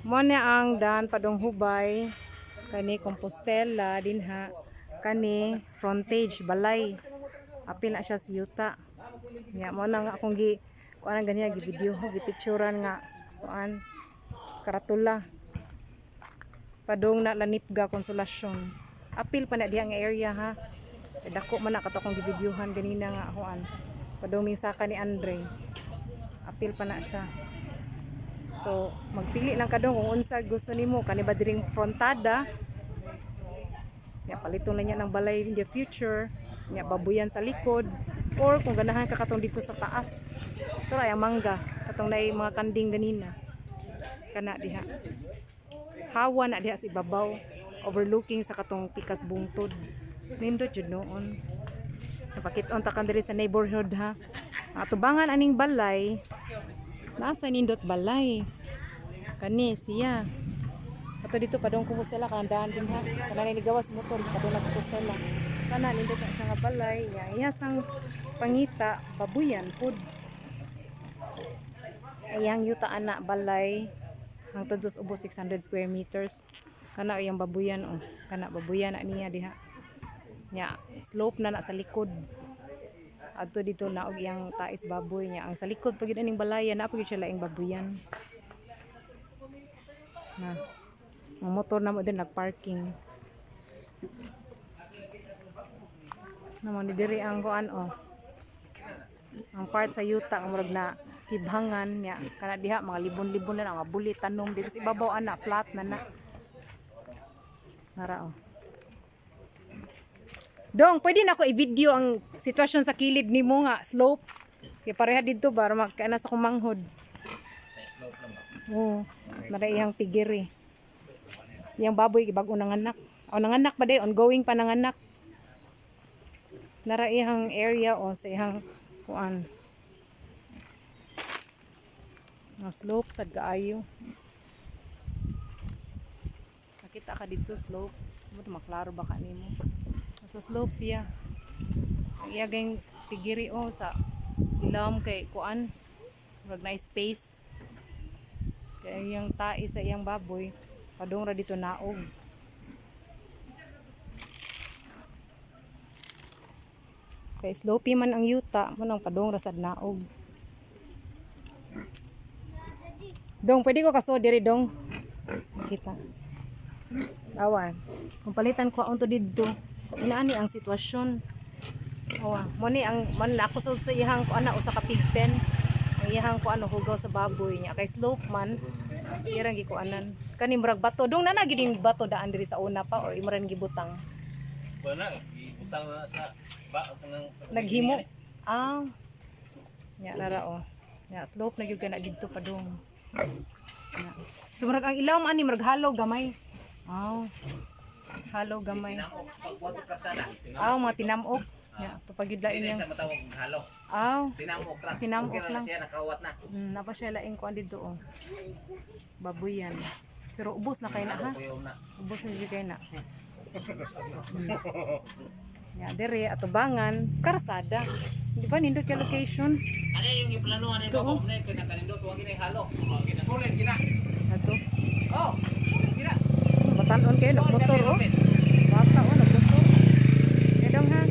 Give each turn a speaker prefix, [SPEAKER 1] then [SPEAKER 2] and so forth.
[SPEAKER 1] Mo na ang daan padong Hubay, kani Compostela dinha, kani frontage balay. Apil na siya sa yuta. Nya mo na nga akong gi kuan ganiya, gi video, gi picturean nga kuan karatula. Padung na Lanipga, Consolacion. Apil pa na diha nga area ha. Kay dako man na kato akong givideohan ganina nga kuan. Padung Mingsaka ni Andre. Apil pa na siya. So, magpili lang ka dong kung unsa gusto nimo, kani ba diring frontada. Ya paliton lang niya ng balay in the future. Nya babuyan sa likod or kung ganahan ka katong dito sa taas. Ito ay ang mangga katong naay mga kanding ganina. Kana diha. Hawa na diha sa ibabaw, overlooking sa katong pikas bungtod. Nindot jud noon. Napakit-on ta kan diri sa neighborhood ha. Atubangan aning balay. Nasa nindot balay. Kani siya. Ato dito padong Compostela kanang daan din ha. Kana ni gawas motor padong na Compostela. Kana nindot na siya nga balay. Ya iya sang pangita babuyan pud. Ayang yuta ana balay hangtod sa ubos 600 square meters. Kana iyang babuyan oh. Kana babuyan na niya diha. Nya slope na na sa likod. Adto dito na og iyang tais baboy niya. Ang sa likod pag aning balaya na pag siya laing babuyan. Na. Ang motor na mo din nagparking. Namo ni diri ang kuan oh. Ang part sa yuta ang murag na kibhangan niya. Kana diha mga libon-libon na mga buli tanom dito sa ibabaw ana flat na na. Nara oh. Dong, pwede na ako i-video ang sitwasyon sa kilid nimo nga slope. Kay pareha didto ba makana sa kumanghod. Oo, nara iyang pigiri. Iyang baboy bag-o nanganak. O nanganak pa day, ongoing pa nanganak. Nara iyang area o sa iyang kuan. Nga slope sad kaayo. Nakita ka dito slope. Mo maklaro ba ka nimo? Sa slope siya. Ang iya gang pigiri o sa ilawom kay kuan. Murag na space. Kaya iyang tae sa iyang baboy padung ra dito naog. Kay slopey man ang yuta, mo nang padung ra sad naog. Dong, pwede ko kaso diri dong. Kita. Awa. Kung palitan ko unto didto, inaani ang sitwasyon. Awa, mo ni ang man ako sa iyang ko ana usa ka pigpen. Ang iyang ko ano hugaw sa baboy niya kay slope man. Iyang gikuanan. Kani murag bato dong na na gid yung bato daan diri sa una pa or imran gibutang.
[SPEAKER 2] Wala, ibutang na sa ba kanang
[SPEAKER 1] Naghimo. Ah. Nya nara oh. Nya slope na gyud kana didto pa dong. Nya. So murag ang ilaw man ni murag halo gamay. Ah. Halo gamay.
[SPEAKER 2] Tinamok pagbuhat og karsada.
[SPEAKER 1] Ah, mga tinamok. Nya tupagid lain
[SPEAKER 2] Dili
[SPEAKER 1] yang.
[SPEAKER 2] siya matawag og halo.
[SPEAKER 1] Ah.
[SPEAKER 2] Tinamok lang.
[SPEAKER 1] Tinamok
[SPEAKER 2] Okay ra na
[SPEAKER 1] lang.
[SPEAKER 2] siya nakawat na.
[SPEAKER 1] Napa siya laing kuan didto oh. Babuyan. Pero ubos na kay na ha.
[SPEAKER 2] Kuyaw na.
[SPEAKER 1] Ubos na jud kay na. Ya, dere atubangan, karsada. Di ba nindot kay location?
[SPEAKER 2] Ano yung iplanuhan nito?
[SPEAKER 1] Ito, oh.
[SPEAKER 2] Kung na kanindot, wag gina halo. Wag gina. Sulit gina.
[SPEAKER 1] Ato.
[SPEAKER 2] Oh, sulit gina.
[SPEAKER 1] Batanon kayo nagmotor oh.
[SPEAKER 2] Sulit.
[SPEAKER 1] Bata oh nagmotor. Kaya dong ha.